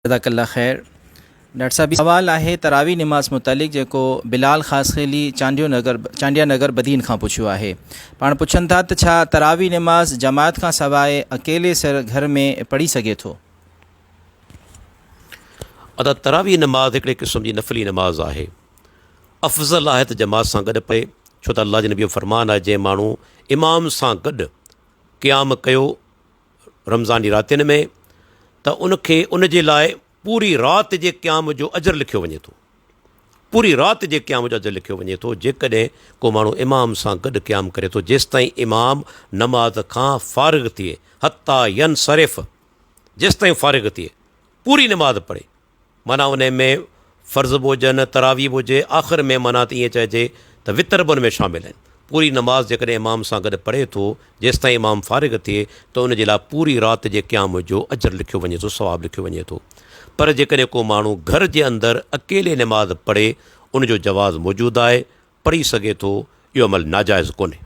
جزاڪ الله خير ڊاڪٽر صاحب سوال آهي تراويح نماز متعلق جيڪو بلال خاصخيلي چانڊيو نگر چانڊيا نگر بدين کان پڇيو آهي پاڻ پڇن ٿا ته ڇا تراويح نماز جماعت کان سواء اڪيلي سر گهر ۾ پڙهي سگهي ٿو؟ ادا تراويح نماز هڪڙي قسم جي نفلي نماز آهي افضل آهي ته جماعت سان گڏ پڙهي ڇو ته الله جي نبي جو فرمان آهي جنهن ماڻهو امام سان گڏ قيام ڪيو رمضان جي راتين ۾ ته ان کي ان جي لاء پوري رات جي قيام جو اجر لکيو وڃي ٿو پوري رات جي قيام جو اجر لکيو وڃي ٿو جيڪڏهن ڪو ماڻهو امام سان گڏ قيام ڪري ٿو جيستائين امام نماز کان فارغ ٿئي حتيٰ ينصرف جيستائين فارغ ٿئي پوري نماز پڙهي معنيٰ انهي ۾ فرض به هجن، تراويح به هجي، آخر ۾ معنيٰ ته ائين چئجي ته وتر به ان ۾ شامل آهن. پوري نماز جيڪڏهن امام سان گڏ پڙهي ٿو، جيستائين امام فارغ ٿئي ته ان جي لاء پوري رات جي قيام جو اجر لکيو وڃي ٿو، ثواب لکيو وڃي ٿو. پر جيڪڏهن ڪو ماڻهو گهر جي اندر اڪيلي نماز پڙهي، ان جو جواز موجود آهي، پڙهي سگهي ٿو، اهو عمل ناجائز ڪونهي.